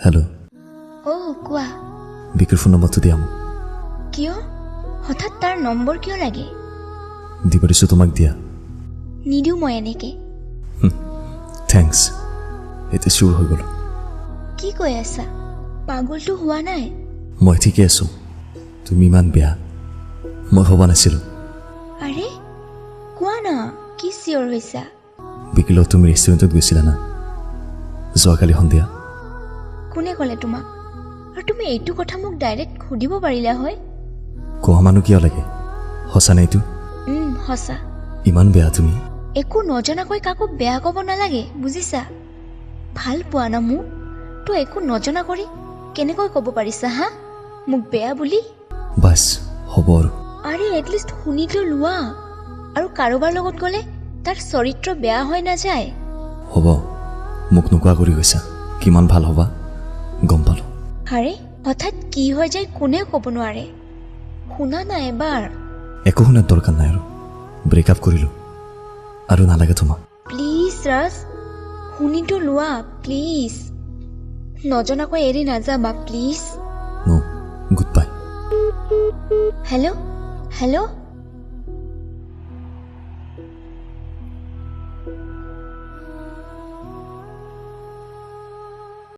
Hello'. অ' কোৱা। বিকিৰ phone নম্বৰটো দিয়া মোক। কিয়? হঠাৎ তাৰ নম্বৰ কিয় লাগে? দিব দিছোঁ তোমাক, দিয়া। নিদিওঁ মই এনেকে। Thanks, এতিয়া চিয়'ৰ হৈ গ'লোঁ। কি কৈ আছা? পাগলটো হোৱা নাই? মই ঠিকে আছোঁ। তুমি ইমান বেয়া মই ভবা নাছিলোঁ। আৰে কোৱা না, কি চিয়'ৰ হৈছা? বিকিৰ লগত তুমি ৰেষ্টুৰেণ্টত গৈছিলা না যোৱাকালি সন্ধিয়া? কোনে ক'লে তোমাক? আৰু তুমি এইটো কথা মোক ডাইৰেক্ট সুধিব পাৰিলা হয়। কোৱা মানুহ কিয় লাগে? সঁচা নে এইটো? সঁচা। ইমান বেয়া তুমি? একো নজনাকৈ কাকো বেয়া ক'ব নালাগে, বুজিছা? ভাল পোৱা ন মোক? তো একো নজনা কৰি কেনেকৈ ক'ব পাৰিছা হা মোক বেয়া বুলি? বাছ, হ'ব আৰু। আৰে এটলিষ্ট শুনিতো লোৱা। আৰু কাৰোবাৰ লগত গ'লে তাৰ চৰিত্ৰ বেয়া হৈ নাযায়। হ'ব, মোক নোকোৱা কৰি গৈছা। কিমান ভাল হ'বা গম পালোঁ। আৰে হঠাৎ কি হৈ যায় কোনেও ক'ব নোৱাৰে। শুনা না এবাৰ। একো শুনাৰ দৰকাৰ নাই আৰু। ব্ৰেকআপ কৰিলোঁ আৰু নালাগে তোমাক। প্লিজ ৰাজ, শুনিতো লোৱা প্লিজ। নজনাকৈ এৰি নাযাবা please. No, good bye. Hello, hello.